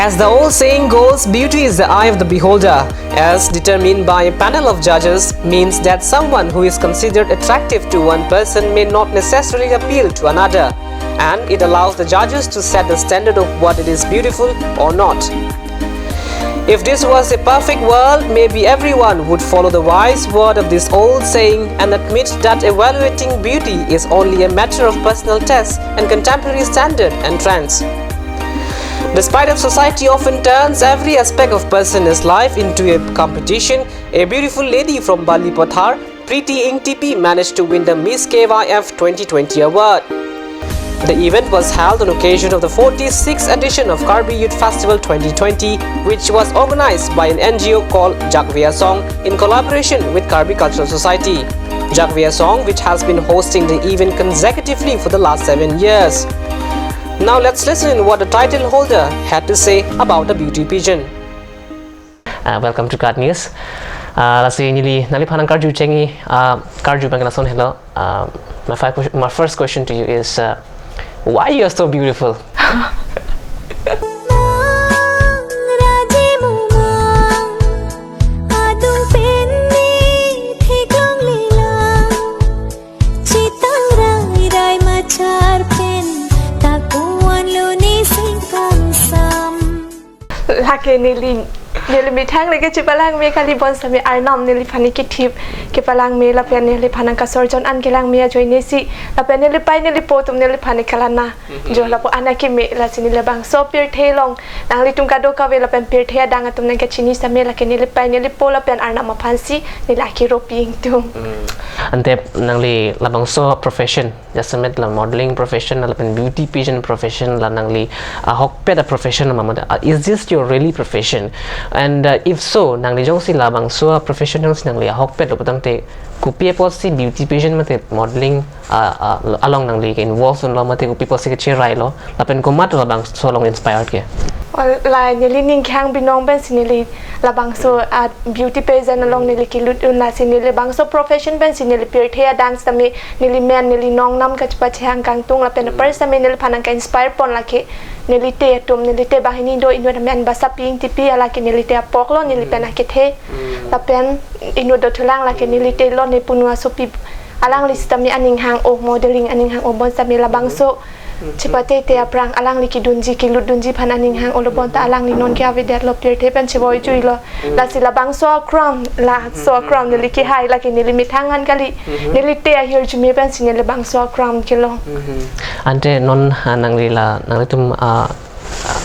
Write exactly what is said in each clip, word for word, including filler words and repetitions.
As the old saying goes, beauty is the eye of the beholder, as determined by a panel of judges, means that someone who is considered attractive to one person may not necessarily appeal to another, and it allows the judges to set the standard of what it is beautiful or not. If this was a perfect world, maybe everyone would follow the wise word of this old saying and admit that evaluating beauty is only a matter of personal taste and contemporary standard and trends. Despite of society often turns every aspect of person's life into a competition, a beautiful lady from Balipathar, Preeti Engtipi, managed to win the Miss K Y F twenty twenty award. The event was held on occasion of the forty-sixth edition of Karbi Youth Festival twenty twenty, which was organized by an N G O called Jakve Asong in collaboration with Karbi Cultural Society. Jakve Asong, which has been hosting the event consecutively for the last seven years. Now let's listen what the title holder had to say about the beauty pageant. Uh, welcome to Kat News. Uh, lasi neli nangliphan nangkarju chengji, uh, karju abang lason helo. Uh, my, fi- my first question to you is, uh, why you are so beautiful? Nang raji mumang, adung pen ni theklong lila. Chitang rai rai machar pen, takuan lo ni singkang sam. Lake neli, neli methang lake chepalangme kali bonsitame Arnam neliphan ni kithip kepalangme lapen neliphan nangkasorjon an kelangme ajoine si lapen nelipei nelipo atum neliphan ni kalana. Mhm. Jo lapu an akeme lasi neli labangso pirthe along nanglitum kadokave lapen pirthe adang atum nangkachini sitame lake nelipei nelipo lapen Arnam aphan si neli akiro pi ingtung. Mm. Ante nangli labangso profession, jasemet la modeling profession, lapen beauty pageant profession, la nangli ahokpet a profession ma mate, uh, is this your really profession? And, uh, if so, nangli jongsi labangso a profession jongsi nangli ahokpet lo putangte, kopi apotsi beauty pageant mate modeling, uh, uh, along nangli ke involve dunlo mate kopi apotsi kecherailo, lapen komat labangso along inspired ke? Well, la neli ning kehang binong pensi neli labangso a beauty pageant along neli kelut un lasi neli labangso profession pensi neli pirthe adang sitame neli men neli nongnam kachepachehang kangtung lapen Hmm. apar sitame neliphan nangka-inspire pon lake neli te atum, neli te banghini do inut amen Basa Pi Engtipi, lake neli te apok lo, neli Hmm. pen akethe. Hmm. Lapen inut dothulang lake Hmm. neli te lo, ne punu asopi alangli sitame aning hang-o, modeling aning hang-o bonsitame labangso Hmm. chepate te aphrang alangli kedunji kelut dunji aphan aning hang-o lo bonta alangli nonke avedet lo, pirthe pen chevoi jui lo. Hmm. Lasi labangso akram, laso Hmm. akram neli kehai lake neli methang an kali. Hmm. Neli te ahirjume pensi neli labangso akram kelo. Hmm. Ante non, ah, nangli la, nanglitum, ah, ah,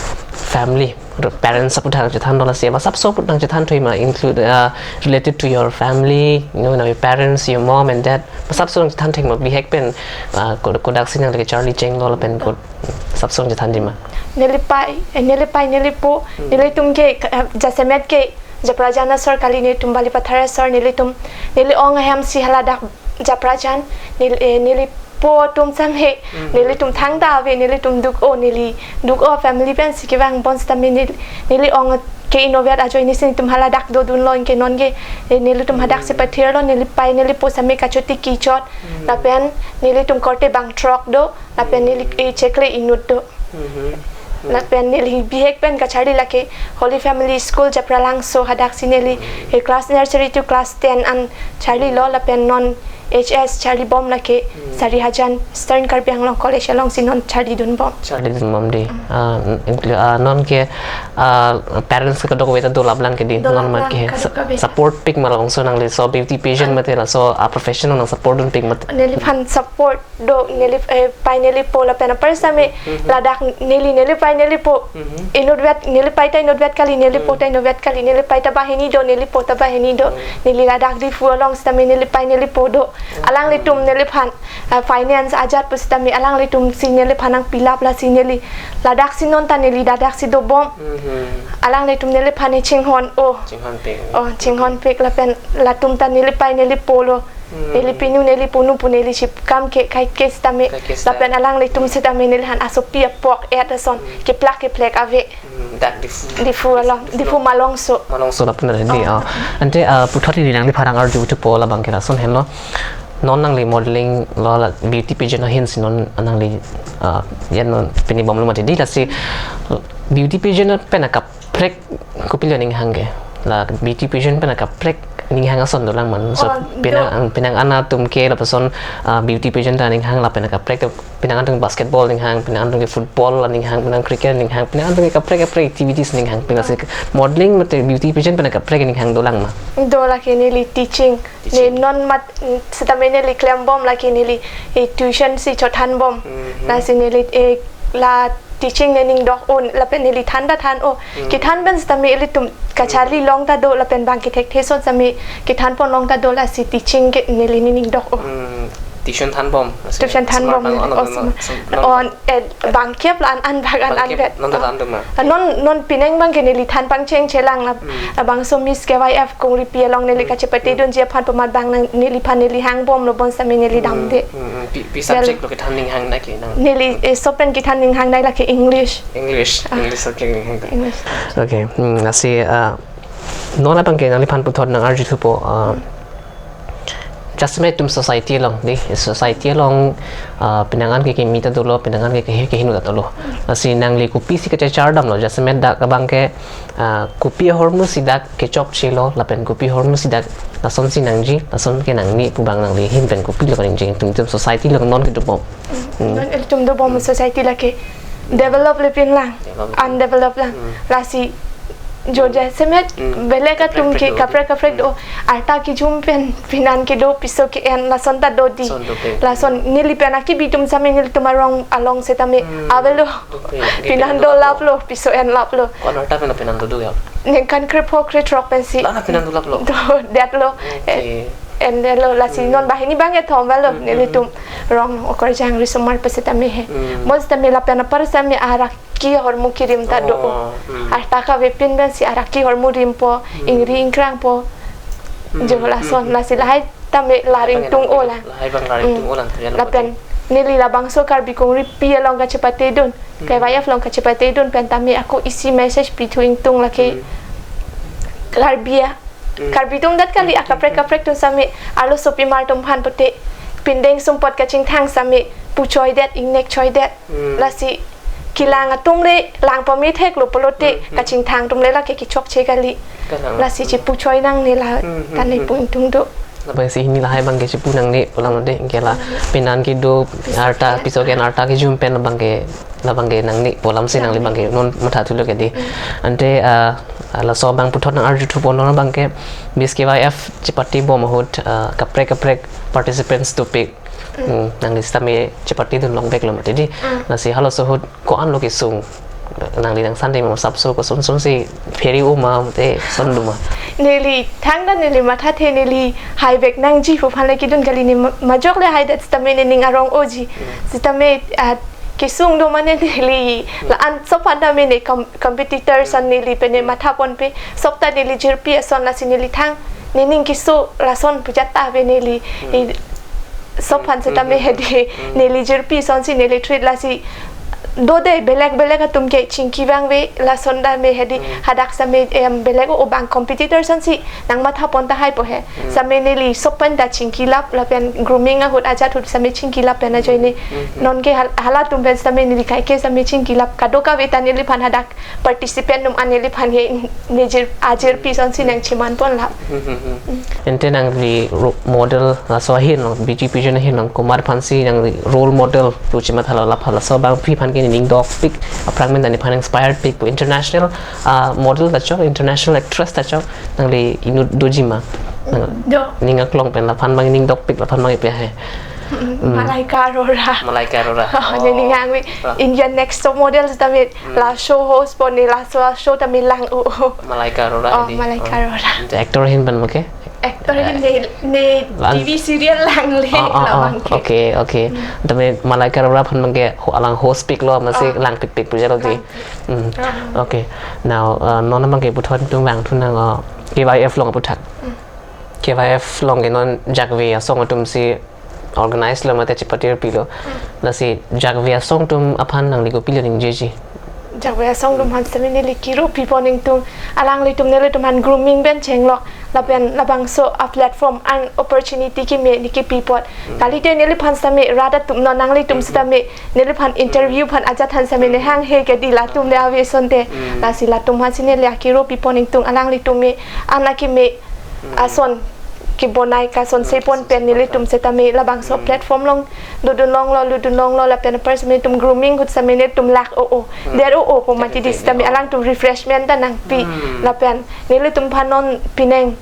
family, parents aphuthak nangchethan dola si, masapso aphuthak nangchethan thoi ma, include, uh, related to your family, you know, your parents, your mom and dad, masapso nangchethan thoi ma, bihek pen, uh, kod-, kodaksi nangli kacharli chenglo lapen kod-, sapso nangchethan thoi ma? Nelipei, eh, nelipei, nelipo, Hmm. nelitum ke, eh, jasemet ke, Japrajan asor kali nelitum Balipathar asor nelitum, neli ong ahem si haladak Japrajan, nel-, eh, neli po atum sitame, Mhm. nelitum thangta ave, nelitum duk-o, neli duk-o family pensi kevang bonsitame nel-, neli ong ke inutvet ajoine si nelitum haladak dodunlo, anke nonke, eh, nelitum hadak si Mhm. pathirlo, nelipei nelipo sitame kachoti kechot, Mhm. lapen nelitum korte bang throk do, lapen neli, Mhm. eh, chekle inut do. Mhm. Lapen neli bihek pen kacharli lake Holy Family School Japralangso, hadaksi neli, eh, class nursery to class ten an charlilo, lapen non H S charlibom lake Hmm. Sarihajan Eastern Karbi Anglong College alongsi non charlidunbom. Charlidunbom dei. Hmm. Ah, n-, inclu-, ah, nonke, ah, parents ke kadokave ta dolaplang ke dei, non mat ke. Dolaplang, kadokave. Sa-, support pik ma labangso nangli laso beauty pageant Hmm. mate laso, ah, profession nang support dunpik mate? Neliphan support do, neli, eh, pei nelipo lapen apar sitame Mhm. ladak neli, nelipei nelipo. Mhm. Inutvet, nelipei ta inutvet kali, nelipo Mhm. ta inutvet kali, nelipei ta banghini do, nelipo ta banghini do. Mhm. Neli ladak Diphu along sitame nelipei nelipo do. Mhm. Alanglitum neliphan, eh, finance ajat pusitame alanglitum si neliphan nangpilap lasi neli ladaksi nonta neli ladaksi dobom. Mhm. Alanglitum neliphan ne chinghon, oh. Chinghonpik. Oh, chinghonpik lapen latum ta nelipei nelipo lo. Hmm. Neli pinu, neli punu pu neli chip kam ke, kaike sitame. Kaike sitame. Lapen alanglitum sitame neliphan asopi apok et ason. Hmm. Keplak keplek ave. Hmm, dak Diphu. Diphu along, Diphu Diphu along. Malongso. Malongso lapen dei, Oh. ah. Ante, ah, puthot neli nangliphan nang-arju thupo labang ke lason henlo. Non nangli modeling lo la beauty pageant ahin si non nangli, ah, yen non pini bomlo mati dei lasi Beauty pageant pen akaprek kopilo ning hang ke? La beauty pageant pen akaprek ning hang ason dolang ma. So, oh, penang do- ang, penang an atum ke lapuson, ah, beauty pageant ta ning hang lapen akaprek to penang an atum basketball ning hang, penang an atum ke football la ning hang, penang cricket ning hang, penang an atum ke kaprek kaprek activities ning hang, penang si modeling mate beauty pageant pen akaprek ning hang dolang ma. Do lake neli teaching. Teaching. Ne non mat, mm, sitame neli klembom lake neli, eh, tuition si chothanbom. Mhm. Lasi neli, eh, la teaching ne ning dok-o lapen neli than ta than-o. Mm. Kethan pen sitame ilitum kacharli long ta do lapen bang kethekthe ason sitame kethanpon long ta do lasi teaching ke neli ne ning dok-o. Mm. Tuition thanbom. Tuition thanbom. Smart bang, oh, oh, smart. Smart. Oh, eh, bangkep la an an bang an an. Bangkep, bet. Non ta than do ma. Ah, non, non penang bang ke neli than pangcheng chelang la. Hmm. Labangso Miss K Y F Kongripi along neli, hmm, kachepate, hmm, dunji aphan pu amat bang nang neliphan neli hangbomlo bonsitame neli, hmm, damde. Hmm, hmm. Pi, pi subject, lalo, lo kethan ning hang na ke nang? Neli, eh, sopen kethan ning hang na lake English. English, ah. English subject ning hang ta. English. Okay, hmm, lasi, ah, non abang ke nangliphan puthot nang-arjuthupo, ah, jasemet itum society along, di, society along, ah, penang an ke kimi ta dolo, penang an ke kehe kehingno ta dolo. Lasi nangli kopisi kachechar damlo, jasemet dak abang ke, ah, kopi ahormu si dak kechokchelo, lapen kopi ahormu si dak lasonsi nangji, lason ke nangne pu abang nangli ahin pen kopilo kaningje, itum, itum society along non kedo bom? Hmm. Non ilitum dobom society lake develop le pinlang, develop, undevelop lang. Hmm. Lasi jo jasemet, hmm, belek atum ke kaprek kaprek, kaprek kaprek do. Hmm. Arta kejum pen pinan kedo piso ke-en lason ta do di. Lason do pen. Lason neli pen akibi atum sitame nelitum arong along sitame, hmm, avelo. Do pen. Pinan dolaplo, piso enlaplo. Ko-an arta pen pinan do do ya? Ningkan krepho krethrok pensi. La pinan dolaplo. Dodetlo. Okay. Eh, endetlo, lasi, hmm, non banghini bang kethom avelo, hmm, nelitum, hmm, rong okorjang risomar pu sitame he. Hmm. Bonsitame lapen apar sitame araki ahormu kerim ta do-o. Oh, hmm. Arta kavepin pensi araki ahormu rimpo, hmm, ingri ingkrangpo. Hmm, jo lason, hmm, hmm, lasi lahai tame la ringtung-o lang. Lahai abang la ringtung-o lang, hmm, lapen neli labangso Karbi Kongripi along kachepate dun, hmm, K Y F along kachepate dun pen tame ako isi message pithu ingtung lake, hmm, Karbi a- Hmm. Karbi atum dat kali, hmm, akaprek, hmm, kaprek atum sitame arlosopimar atum aphan pute pindeng sumpot kachingthang sitame puchoidet, ingnek choidet. Hmm. Lasi kelang atum le lang pametheklo pulote, hmm, hmm, kachingthang atum le lake kechokche kali. Kalang. Lasi, hmm, chepuchoi nangne la, hmm, hmm, tane, hmm, pu ingtung do. Labangsi hini lahai abang ke chepu nangne pu alam lo de, ke la, hmm, pinan kedo, piso arta, ke-en, piso ke-en arta kejum pen abang ke, labang ke nangne pu alamsi nangli, nangne, abang ke non mathathulo ke di. Hmm. Ante, ah, ah, laso abang puthot nang-arjuthupo, non abang ke Miss K Y F chepate bom ahut, ah, kaprek kaprek participants dopik. Mm. Mm, nangli sitame chepate dun longveklo mati di. Mm. Lasi halaso ahut ko-an lo kesung? Nangli nang sande ma, sapso koson sonsi phere-o ma, mate son do ma? Neli thangta neli mathathe, neli haivek nangji pu aphan le kedun kali, ne ma-, majok le haidet sitame ne ning arong-oji. Mm. Sitame, ah, kesung do mane neli, hmm, la-an sop aphan ta mene com-, competitor ason, hmm, neli pen ne, hmm, mathaponpe, sop ta neli jirpi ason, lasi neli thang, ne ning keso lason pu ajat ta ave neli, hmm, i sop aphan, hmm, sitame, hmm, hedi, hmm, neli jirpi asonsi neli treat, lasi dode belek belek atum ke chingki vangve, lason tame hedi, hmm, hadak sitame, em, belek o, o bang competitor asonsi nang mathapon tahai po he. Hmm. Sitame neli sop pen ta chingkilap lapen grooming ahut ajat ahut sitame chingkilap pen ajoine. Hmm, hmm, hmm. Non ke hal-, halatum pen sitame neli kaike sitame chingkilap, kadokave ta neliphan hadak participant atum an neliphan ke nejir, ajirpi asonsi, hmm, nang chemanpon lap. Hmm, hmm, hmm. Hmm. Ante nangli ro-, model laso ahin along, beauty pageant ahin along, komat aphansi nangli role model pu chematha la, lapu halaso abangpi aphan ke ne ning dokpik, aphrang pen ta nephan inspired pik pu international, ah, model ta chok, international actress ta chok, nangli inut doji ma? Nang do. Ning aklong pen laphan abang ning dokpik, laphan abang ipi he? Mm, mm. Malaika Arora. Malaika Arora. Oh, ne ning hangvi. Ah. Indian Next Top Model sitame, mm, la show host pon ne, laso show tame lang-o. Malaika Arora, oh, di. Malaika, oh, Arora. Actor ahin pen ma ke? Actor ahin, eh, ne, ne la-an T V serial langle, ah, ah, ah, labang ke. Okay, okay. Hmm. Tame Malaika Arora aphan abang ke ho-, alang host piklo, amatsi, ah, langpikpik pu jalo di. Lang. Hmm. Ah. Okay. Now, uh, non abang ke puthot tung vangthu nang, uh, K Y F along aputhak. Hmm. K Y F along ke non jakve asong atumsi organize lo mate chepatirpilo. Hmm. Lasi jakve asong atum aphan nangli kopilo ningjeji? Jakve asong atum aphan sitame neli kiro pipon ingtung, alanglitum nelitum aphan grooming pen chenglok lapen labangso a platform an opportunity keme neke pipon. Kalite neliphan sitame rat atum non, nanglitum sitame neliphan interview aphan ajat aphan sitame ne hanghe ke di, latum le ave asonte. Lasi latum aphan si neli akiro pipon ingtung, alanglitum me an akeme ason kebonai kasonse pon pen nelitum sitame labangso platform along dodun longlo, lodun longlo lapen apar sitame netum grooming ahut sitame netum lak o o, der o o pu mati di, sitame alangtum refreshment ta nangpi. Lapen nelitum aphan non pining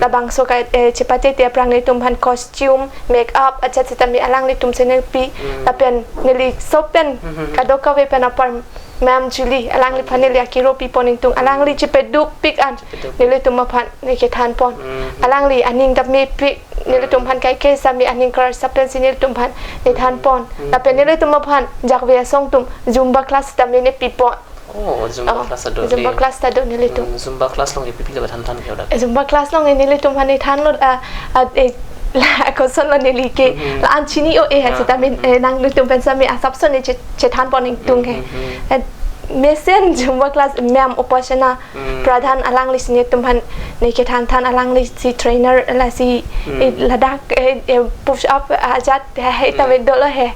labangso ka, eh, chepatete aphrang netum aphan costume, make up ajat sitame alanglitum si nangpi. Lapen neli sopen kadokave pen apar ma'am Julie, alangliphan neli akiro pipon ingtung, alangli chepadukpik an nelitum aphan neke thanpon. Alangli aning ta mepik, nelitum aphan kaikai sitame aning kar sapen si nelitum aphan ne thanpon. Lapen nelitum aphan jakve asong atum Zumba class sitame ne pipon. Oh, Zumba class ta do. Zumba class ta do nelitum. Hmm, Zumba class along ke pipi lo than than ke odak. Zumba class along nelitum aphan ne thanlo, ah, ah, eh, la kosonlo neli ke, la an chini o eh, sitame, eh, nanglitum pen sitame asapso ne che, chethanpon ingtung ke. Eh, mesen Zumba class ma'am Upasana Pradhan, alangli si netum aphan neke than than, alangli si trainer, lasi, eh, ladak, eh, eh, push up ajat he, he, tame dolo he.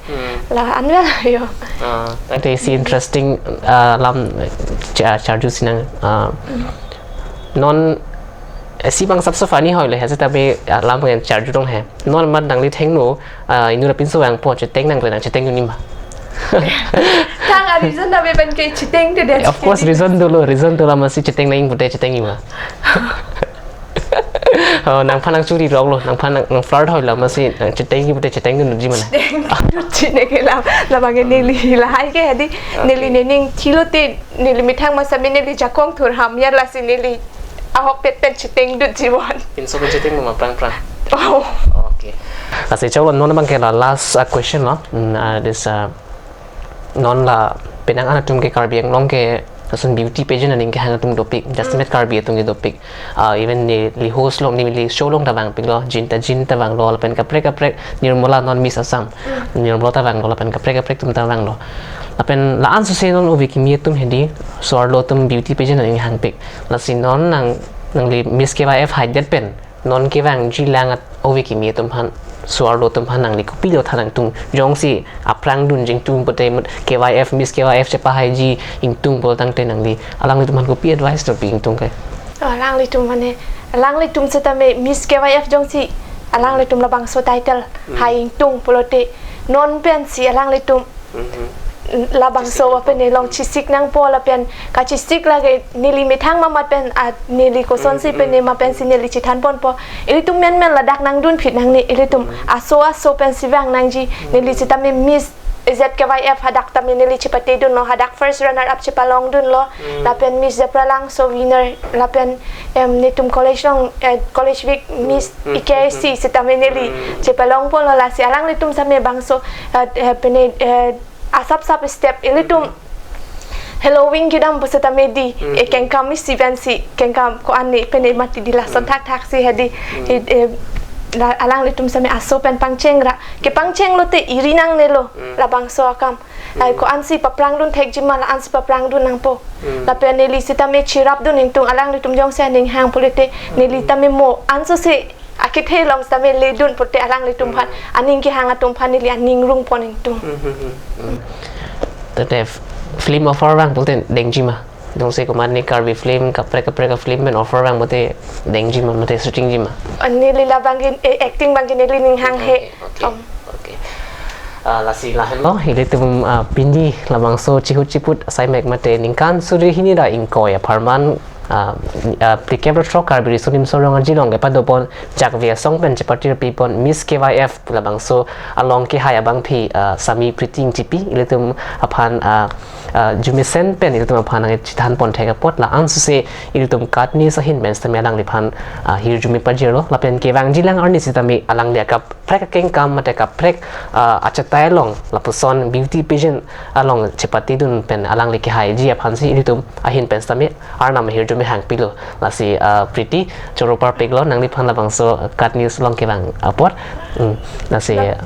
La anwel yo. Ah, that is interesting, ah, alam, cha-, charju sinang, ah, non, eh, si bang asapso funny hoilo he, sitame, ah, alam ngen charju dong he. Non mat nangli thengno, ah, inut apinso vangpo, cheteng nang le nang cheteng dunji ma? Thang a reason ta be pen ke cheteng te de. Of course, reason dolo, reason dolo, amatsi cheteng nang pute cheteng ji ma? Oh, nangphan nang churi rok lo, nangphan nang, nang flirt hoilo, amatsi nang cheteng ji pute cheteng dunji ma na? Cheteng dunji ne ke lam, labang ke neli lahai ke hedi, neli nening thilo te, neli methang ma sitame neli jakong thur ham ya, lasi neli ahokpet pen cheteng dunji bon. Pinso pen cheteng ma prang prang. Oh. Okay. Lasi choklo, non abang ke la last, uh, question lo. Mm, uh, this, uh, non la penang an atum ke Karbi Anglong ke ason beauty pageant aning kehang atum dopik. Just met Karbi atum ke dopik. Uh, even neli host along, neli show along ta vangpiklo, Jin ta Jin ta vanglo, lapen kaprek kaprek, Nirmala non Miss Assam. Nirmala ta vanglo, lapen kaprek kaprek atum ta vanglo. Lapen la-an sose non ove kimi atum hedi, so-arlo atum beauty pageant aning hangpik. Lasi non nang, nangli Miss K Y F haidet pen non kevangji lang at ove kimi atum aphan, so-arlo atum aphan nangli kopi do than ingtung, jongsi aphrang dunji ingtung pute, mut K Y F, Miss K Y F chepahaiji ingtung pulo tangte nangli alanglitum aphan kopi advice dopi ingtung ke? Alanglitum mane, alanglitum sitame Miss K Y F jongsi alanglitum labangso title hai ingtung pulote, non pensi alanglitum labangso apene along chesik nangpo, lapen kachesik lake neli methang mamat pen, ah, neli kosonsi pene ma pensi neli chethanponpo. Ilitum menmen ladak nangdunphit nangne, ilitum aso aso pensi vang nangji. Neli sitame Miss Z K Y F hadak tame neli chepate dunlo, hadak first runner up chepalong dunlo. Lapen Miss Japralangso winner, lapen, em, netum college along, eh, college week Miss E K I C sitame neli chepalongponlo, lasi alanglitum sitame bangso, eh, eh, pene, eh, asap sap step ilitum Halloween kedam pusitame di, eh, kengkam isi pensi, kengkam ko-an ne pene mati di, lason thakthak si hedi, eh, eh, la, alanglitum sitame aso pen pangcheng ra, kepangchenglo te iri nangnelo labangso akam. Ai, ko-ansi paprang dun thekji ma, la-ansi paprang dun nangpo. Lapen neli sitame cherap dun ingtung, alanglitum jongsi aning hang pulote, neli tame mo ansose akethe along sitame ledun pute alanglitum aphan, aning kehang atum aphan neli aning rungpon ingtung. Tete f-, film offer vang pulote dengji ma? Jongsi komatne Karbi film, kaprek kaprek a film pen offer vang pute dengji ma, mate shooting ji ma? Neli labang ke, eh, acting abang ke neli ning hanghe. Okay, okay. Om. Okay. Ah, lasi lahenlo, ilitum, ah, pini labangso chihut chiput asai mek mate ningkan suri hini ra ingkoi apharman, ah, ah, phlikep ra throk Karbi Riso Nimso Rong Arjilong kepadopon Jakve Asong pen chepatir pipon Miss K Y F labangso along kehai abangpi, ah, Sami Preeti Engtipi, ilitum aphan, ah, ah, jumesen pen ilitum aphan nangchethanpon thek apot, la-an sose ilitum katni sahin pen sitame alangliphan, ah, hirjume pajirlo, lapen kevangji lang arni sitame alangli akap kaprek akengkam mate kaprek, ah, achatai along lapuson beauty pageant along chepate dun pen alangli kehaiji aphansi ilitum ahin pen sitame Arnam ahirjume hangpilo. Lasi, uh, Pretty, choro parpiklo, nangliphan labangso KAT News along kevang apot. Hmm, lasi, uh,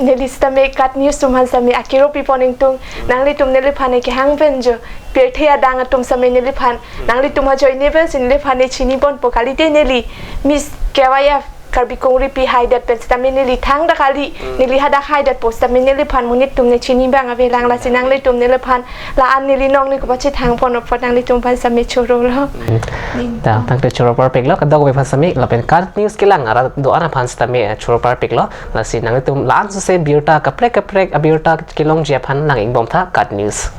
Neli sitame KAT News atum aphan sitame akero pipon ingtung, nanglitum neliphan kehang pen jo, pirthe adang atum sitame neliphan, nanglitum ajoine pensi neliphan chini ponpo kalite neli Miss K Y F Karbi Kongripi haidet pen sitame neli thangta kali, neli hadak haidetpo sitame neliphan monit atum chini abang avelang, lasi nanglitum neliphan la-an neli nong ni kopachethang pon apot nanglitum aphan sitame chorolo. Da, tangte choro parpiklo, kadokave aphan sitame, lapen KAT News kelang arat do-an aphan sitame, eh, choro parpiklo, lasi nanglitum la-an sose birta kaprek kaprek abirta kelongji aphan lang-ingbomtha KAT News.